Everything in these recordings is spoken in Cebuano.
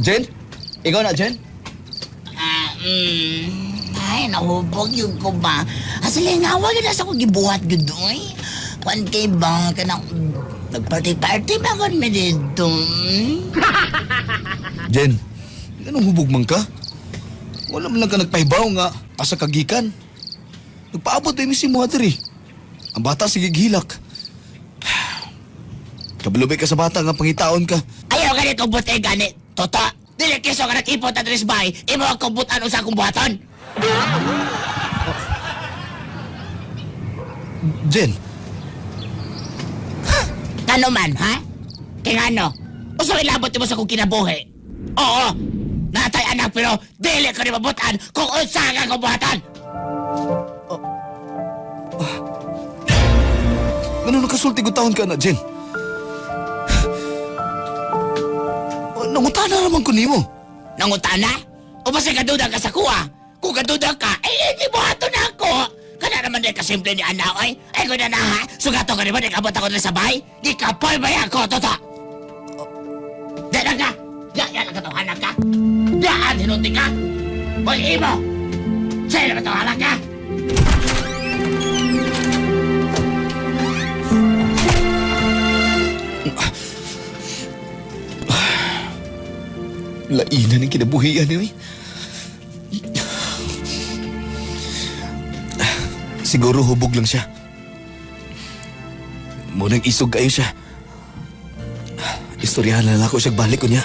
Jen? Ikaw na, Jen? Ah, ay, nahubog yun ko ba? Asilingawa yun na sa kong gibuhat yun doy. Kwan kay ba, kanang nagparty-party ba kon mi dito? Jen, anong hubog man ka? Wala man lang ka nagpahibaw nga asa kagikan. Nagpaabot din si mo diri. Ang bata sige gihilak. Kabalubay ka sa bata nga pangitaon ka. Ayaw gani kong butay gani. Toto, dili keso ka nag-ipot at bay. Imo ang kumbutan sa akong buhaton. Jen, Kano man, ha? Kaya ano? Usa ilabot mo sa kong kinabuhi. Oo, natay anak pero dili ko ni mabutan kung unsa nga akong buhatan. Ano nakasulti ko taon ka na, Jen? Nangutana naman ko nimo. Nangutana? O basta kaduda ka sa kuha? Kung kaduda ka, eh, hindi buhaton na ako. Kana naman di kasimple ni Ana, oy. Ay, kung na na, ha? Sugato ka naman, ikabot ako na sa bahay. Di ka pa ba ako, toto? Di lang ka! Di yan ang katohanan ka! Daan, hinunti ka! Boy, imo! Sa'yo na katohanan ka! Lainan ang kinabuhian niyo eh. Siguro hubog lang siya. Munang isog kayo siya. Istoryahan na lang ako siya balik ko niya.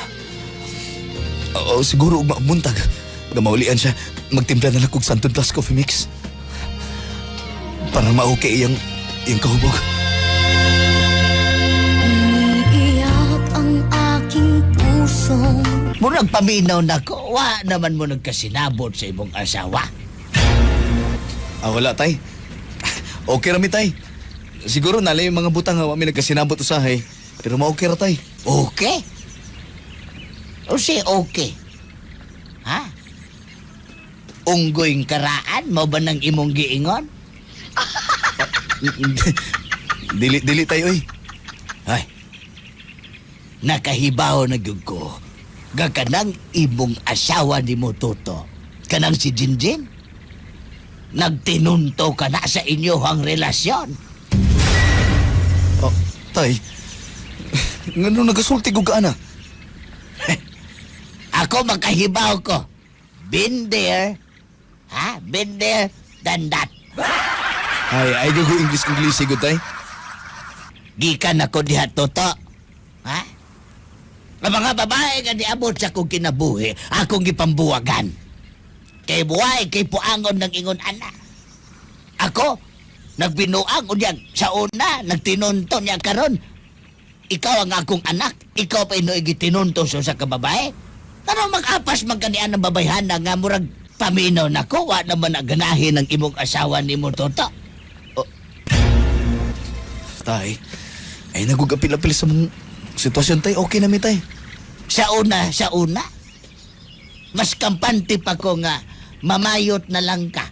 Oo, siguro ug mabuntag. Nga maulian siya, magtimpla na lang kog Santon Plus Coffee Mix. Para ma-okay iyang, iyang kahubog. Umiiyak ang aking puso. Murag paminaw na ko, wa naman mo nagkasinabot sa imong asawa. Ah, wala, tay. Okay rami, tay. Siguro nalay yung mga butang nga wa mi nagkasinabot usahay. Pero ma-okay ra, tay. Okay? O si okay? Ha? Unggoy karaan mo ba ng imong giingon? Dili, dili tayo, oy. Ay, nakahibaw na gyud ko. Nga kanang imong asawa ni mo Toto. Kanang si Jinjin. Nagtinunto ka na sa inyohang relasyon. Oh, tay. Ngano nagasulti ko ka, ana? Ako makahibaw ko. Been there. Ha? Been there, done that. Ay, ay gago English English sigod, tay. Gikan ako diha, Toto. Ha? Ang mga babae nga niabot sa akong kinabuhi, akong gipambuwagan. Kay buhay, kay puangon ng ingon ana. Ako, nagbinuang unyag sa una, nagtinunto niya karon. Ikaw ang akong anak, ikaw pa inoy gitinunto sa usa ka babae. Ano mag-apas man kanian ang babayhana nga murag paminaw na ko, wa naman ang ganahin ng imong asawa nimo, Toto. Tay, ay nagugapil-apil sa mong sitwasyon, tay. Okay na mi, tay. Sa una, sa una. Mas kampante pa ko nga mamayot na lang ka.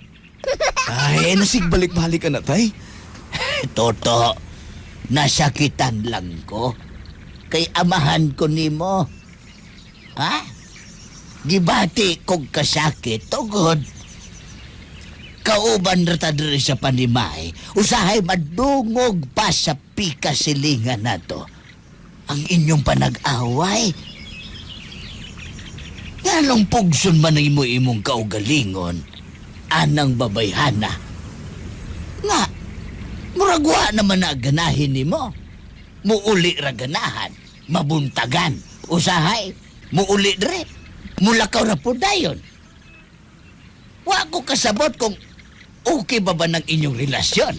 Ay, nasig balik-balik ka na, tay. Toto, nasakitan lang ko. Kay amahan ko nimo. Ha? Gibati kog kasakit tugod. Kauban ra ta diri sa panimay, usahay madungog pa sa pika silingan nato. Ang inyong panag-away. Nganong pugson man ang imo imong kaugalingon, anang babayhana. Nga, murag wa naman na ganahin nimo. Muuli ra ganahan, mabuntagan, usahay, muuli dre, mulakaw ra po dayon. Wa ko kasabot kung okay ba ba ng inyong relasyon.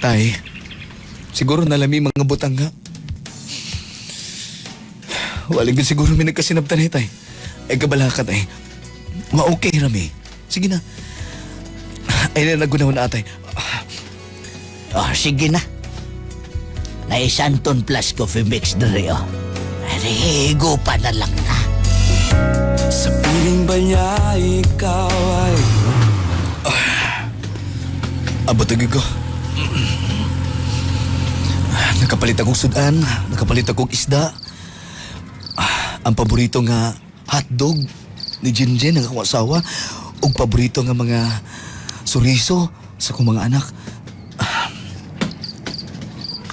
Tay, siguro nalami mga butang nga. Walang gud siguro may nagkasinabtan eh, tay. Ay, kabala ka, tay. Ma-okay rami. Sige na. Ay, na nagunaw na, atay. Oh, sige na. Naisanton Plus Coffee Mix dre, oh. Rigo pa na lang na. Sa piling ba niya ikaw ay Abot agad ko. Nakapalit akong sudan, nakapalit akong isda. Ang paborito nga hotdog ni Jinjin ang akong asawa ug paborito nga mga suriso sa akong mga anak.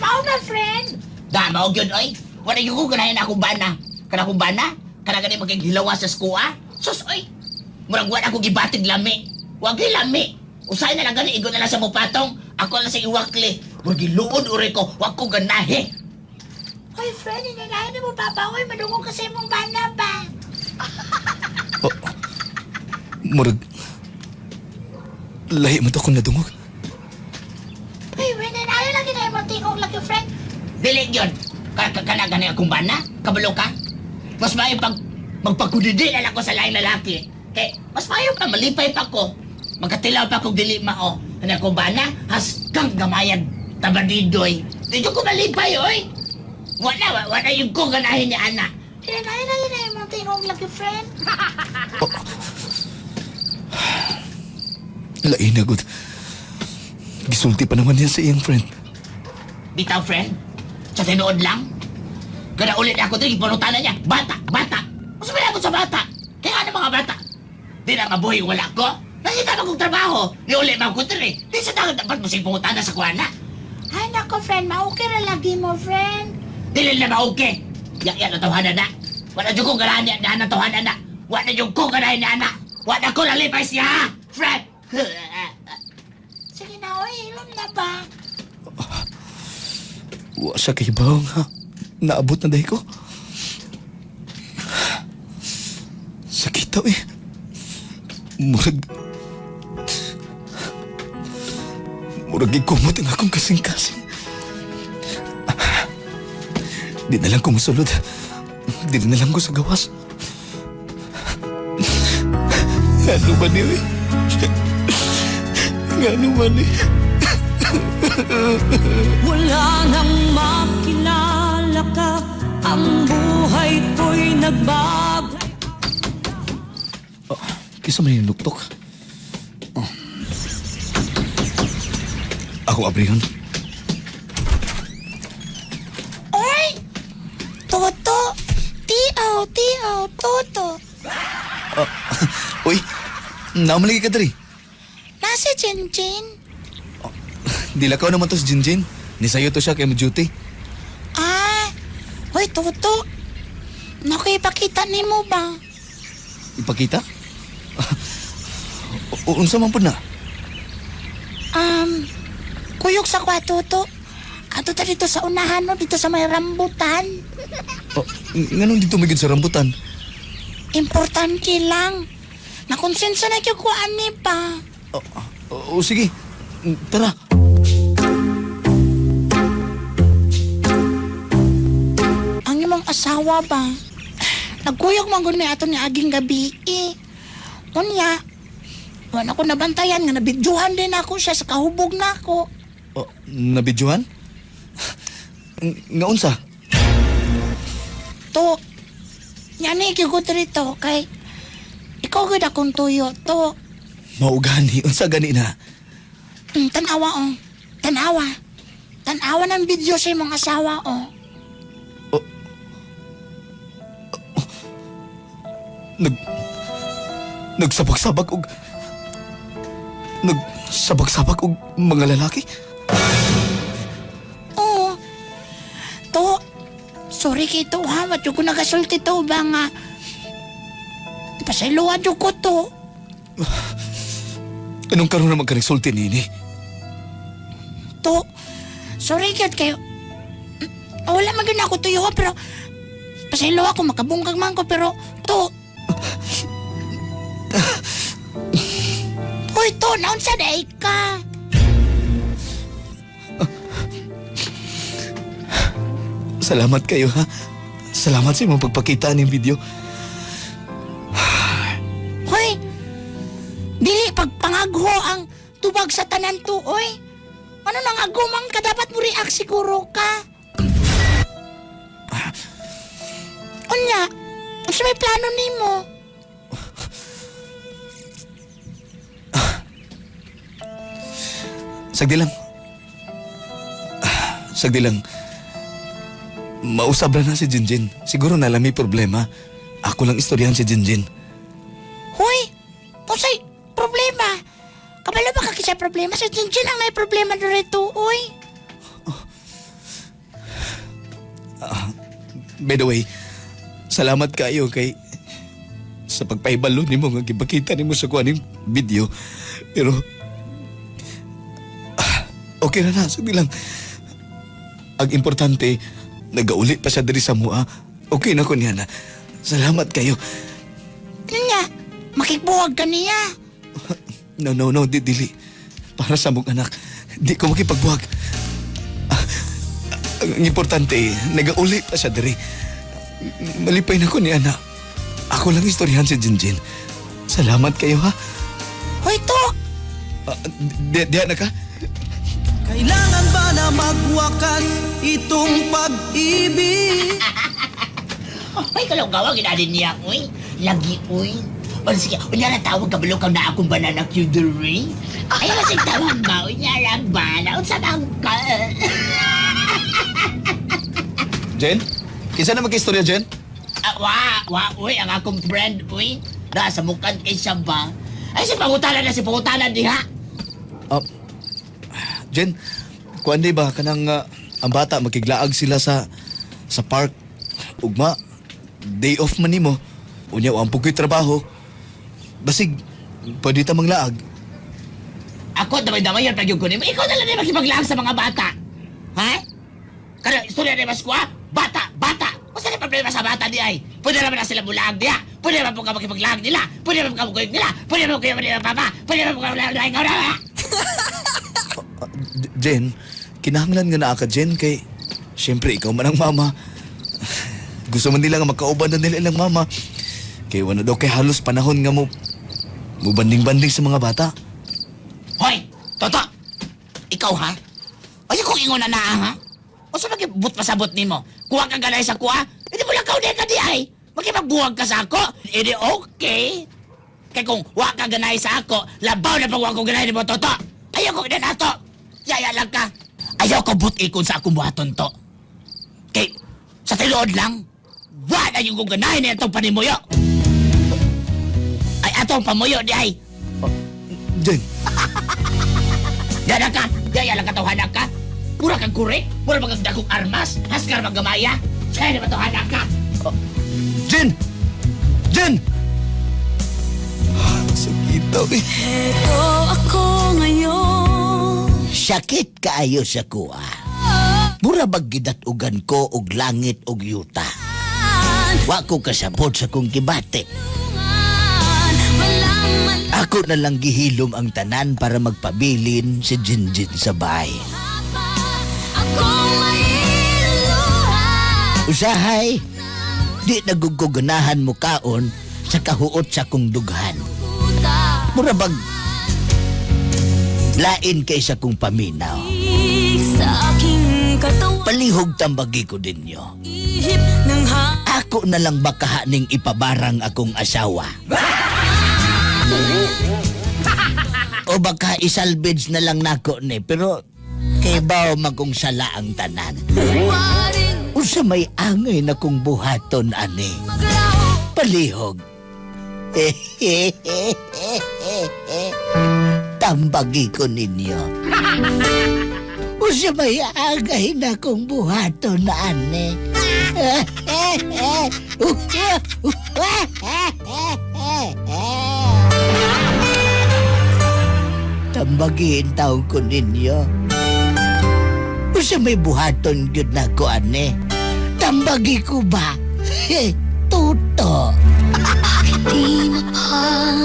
Mao na, friend. Da, mao gyud oy. Wala gyud ko ganahin akong bana. Kana akong bana, kana gani magighilawa sa skuha. Sus oy. Murag wala ako gibatig lami. Wa gyud lami. Usay na lang gani igo na lang sa mupatong. Ako na sa iwakli. Murag giluod uri ko, wa ko ganahi. Hoy, friend, inanahin mo papa oy, madungog kasi imong bana ba. Oh, murag lahi mo to akong nadungog. Hoy, friend, ayaw lang ginay mo tingog lagi, friend. Dili yun. Kana gani akong bana? Kabalo ka? Mas maayo pag magpagkudidi na lang ko sa laing lalaki. Kay, mas maayo pa, malipay pa ko. Magkatilaw pa kong dili mao. Ano akong bana? Hasgang gamayan. Tabadidoy. Di ko malipay, oy. Wala, wala yung ko ganahin ni Ana. Hinanahin na ginay mo tingog lagi, friend. Oh. Lain na gud. Gisulti pa naman niya sa iyang friend. Bitaw, friend. Sa tinuod lang. Kada ulit ako din, ipanutana niya. Bata, bata. Mas may ako sa bata. Kaya ano mga bata? Di na mabuhay wala ko. Nakita mo kong trabaho. Ni uli mo ko eh. Di sa dagat dapat mo siyang pangutana sa kuwana. Ay nako friend, ma-okay ra lagi mo friend. Dili na ma-okay. Ya, ya, natawanan na. Wala dyan kong ganahan niya na natawanan na. Wala dyan kong ganahan niya na. Wala ko nalipay siya, friend. Sige na oy, ilom na ba? Wa siya kay nga. Naabot na dahil ko. Sakit daw eh. Murag ikumot ang akong kasing-kasing. Di na lang ko musulod. Di na lang ko sa gawas. Ano ba niyo eh? Ano ba niyo? Wala nang makilala ka. Ang buhay ko'y nagbago. Oh, kisa man yung luktok. Oh. Ako abrihon. Oy! Toto! T-O, T-O, Toto. Uy, namalagi ka diri. Nasa Chin Chin? Dilakaw naman to si Jinjin. Nisayo to siya kay mo duty. Ah, hoy Toto. Naku, ipakita ni mo ba? Ipakita? Unsa man pud na? Kuyog sa kwa, Toto. Ato ta dito sa unahan, no? Dito sa may rambutan. Oh, nganong dito magid sa rambutan? Importante lang. Nakonsensya na yung kuan ni pa. Oh, oh, sige. Tara. Ang imong asawa ba? Nagkuyog man gud mi ato ni aging gabi. Eh. Unya, wala ko nabantayan nga nabidyohan din ako siya sa kahubog na ako. Oh, nabidyohan? Nga unsa? To, yani gyud ko diri to kay ikaw gud akong tuyo to. Mao gani, unsa gani na? Tanawa oh. Tanawa. Tanawa ng video sa imong asawa oh. Nag Nagsabak-sabak og Nagsabak-sabak og mga lalaki? Oo. To, sorry kay to ha. Wat yung ko nagasulti to ba nga. Pasayloan yung ko to. Anong karon naman ka nagsulti nini? To, sorry gyud kayo. Wala man gyud ako tuyo pero pasaylo ako makabungkag man ko pero to. Hoy to, naunsa day ka? Salamat kayo ha. Salamat sa imong pagpakita ning video. Hoy, dili pagpangagho ang tubag sa tanan to, oy. Ano nang agumang ka dapat mo react siguro ka. Unya, unsa may plano nimo? Sagdi lang. Sagdi lang. Mausab ra na si Jinjin. Siguro na lang may problema. Ako lang istoryahan si Jinjin. Hoy, unsay problema? Kabalo ba ka kisay problema? Sa Jinjin ang may problema dito, uy. By the way, salamat kayo kay sa pagpahibalo nimo nga gipakita nimo sa kuaning video. Pero okay na na, sagdi lang. Ang importante, nagauli pa siya diri sa mua. Okay na ko niya na. Salamat kayo. Ano nga, makigbuwag ka niya. No, no, no, di, dili. Para sa mong anak, di ko makipagbuwag. Ang importante, nagauli pa siya diri. Malipay na ko niya na. Ako lang istoryahan si Jinjin. Salamat kayo ha. Hoy, to! Di, di na ka? Kailangan ba na magwakas itong pag-ibig? Ay, kalaw gawa, ginalin niya, uy. Lagi, uy. O sige, unya na tawag ka balong na akong banana cudery. Ay, kasi tawag ba? Unya lang ba? Naunsa bang ka? Jen? Kinsa na magka-istorya, Jen? Ah, wa, wa, uy, ang akong friend, uy. Nasa mukan kay siya ba? Ay, si pangutanan na si pangutanan diha. Ah, Jen, kuan di ba kanang ang bata makiglaag sila sa park ugma day off man nimo. Unya wa ang pugoy trabaho. Basig pwede ta manglaag. Ako, damay-damay yan pag yung kunin mo. Ikaw na lang na makipaglaag sa mga bata. Ha? Kada istorya ni Maskwa, bata, bata. Unsa na problema sa bata di ay? Pwede naman na sila mulaag diha. Pwede naman po ka makipaglaag nila. Pwede naman po ka magkuyog nila. Pwede naman po kayo nila papa. Pwede naman po ka mulaag nila. Jen, kinahanglan nga naa ka Jen kay syempre ikaw man ang mama. Gusto man nila nga magkauban na nila ilang mama. Kay wala daw kay halos panahon nga mo mo banding-banding sa mga bata. Hoy, Toto! Ikaw ha? Ay, kung ingon na naa ha? O sa magibut pasabot nimo? Kuha ka ganay sa kuha? Hindi mo lang kaunay ka di ay. Makipagbuwag ka sa ako? Hindi okay. Kay kung wa ka ganay sa ako, labaw na pag wa ko ganay nimo, Toto. Ayaw ko na nato. Yaya lang ka. Ayaw ko but-ikon sa akong buhaton to. Kay, sa tiluod lang, wa na yung kong ganay na itong panimuyo. Ay, atong pamuyo di ay. Jen, Dada ka! Gaya lang katohanan ka! Mura kang kurik! Mura bang dagong armas! Haskar maggamaya! Sa'yo na matohanan ka! Jen! Jen! Sakit daw eh. Eto ako ngayon. Sakit kaayo sa kuha. Mura bag gidatugan ko og langit og yuta. Wa ko kasabot sa kong gibati. Walang Ako na lang gihilom ang tanan para magpabilin si Jinjin sa bahay. malapa akong mailuha. Usahay, di naguguganahan mo kaon sa kahuot sa kong dughan. Puta Mura bag lain kaysa kong paminaw. sa aking katawan. Palihog tambagi ko ninyo. Ihip ng Ako na lang baka ning ipabarang akong asawa. O baka isalvage na lang nako ni pero kay bao magkong sala ang tanan. hangin. Unsa may angay na kong buhaton ani. Maglao. Palihog. Tambagi ko ninyo. Unsa may angay na kong buhaton ani. Tambagiin taon ko ninyo. Unsa may buhaton gyud nako ani. Tambagi ko ba? Tuto. Di mapag